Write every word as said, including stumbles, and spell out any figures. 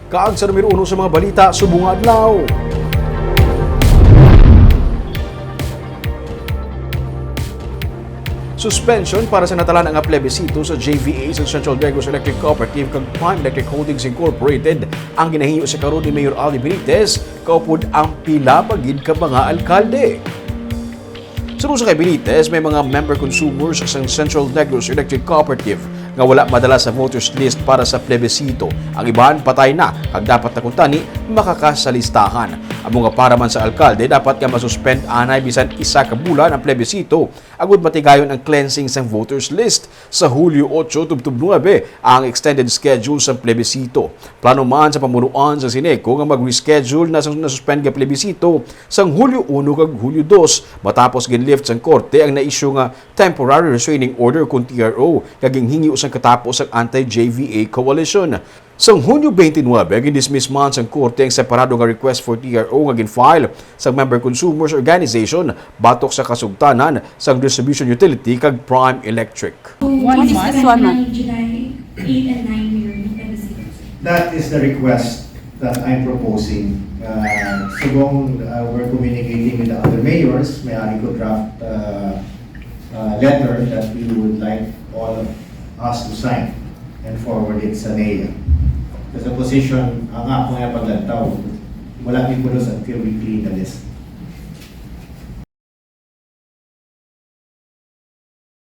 Kag sa numero uno sa mga balita subong nga adlaw. Suspension para sa natalaan nga plebisito sa J V A sa Central Negros Electric Cooperative kag Prime Electric Holdings Incorporated ang ginahimo sa karon ni Mayor Aldi Benitez, kaupod ang pila pa gid ka mga alkalde. Suno sa kay Benitez, may mga member consumers sa Central Negros Electric Cooperative nga wala madala sa voters list para sa plebisito. Ang iban patay na, kag dapat na kuntani makaka sa listahan. Amo nga para man sa alkalde, dapat nga masuspend anay bisan isa ka bulan ang plebisito agud matigayon ang cleansing sang voters list. Sa Hulyo otso tubtob nuebe ang extended schedule sa plebisito. Plano man sa pamunuan sa Sineco nga mag-reschedule na sa nasuspend nga plebisito sang Hulyo uno kag Hulyo dos, matapos ginlift sang korte ang na-issue nga temporary restraining order, kon T R O, nga ginhingyo sang katapo sang anti-J V A coalition. Sang Hunyo twenty-nine, gindismiss man sang korte ang separado nga request for T R O nga gin-file sang member consumers organization batok sa kasugtanan sang distribution utility kag Prime Electric. One month? One month. July eight and nine, Mayor, no plebiscito. That is the request that I'm proposing. Uh, subong, uh, we're communicating with the other mayors, may ari ko draft, uh, uh, letter that we would like all of us to sign and forward it sa NEA. Sa position, ang ako nga paglantaw, wala mi pulos until we clean the list.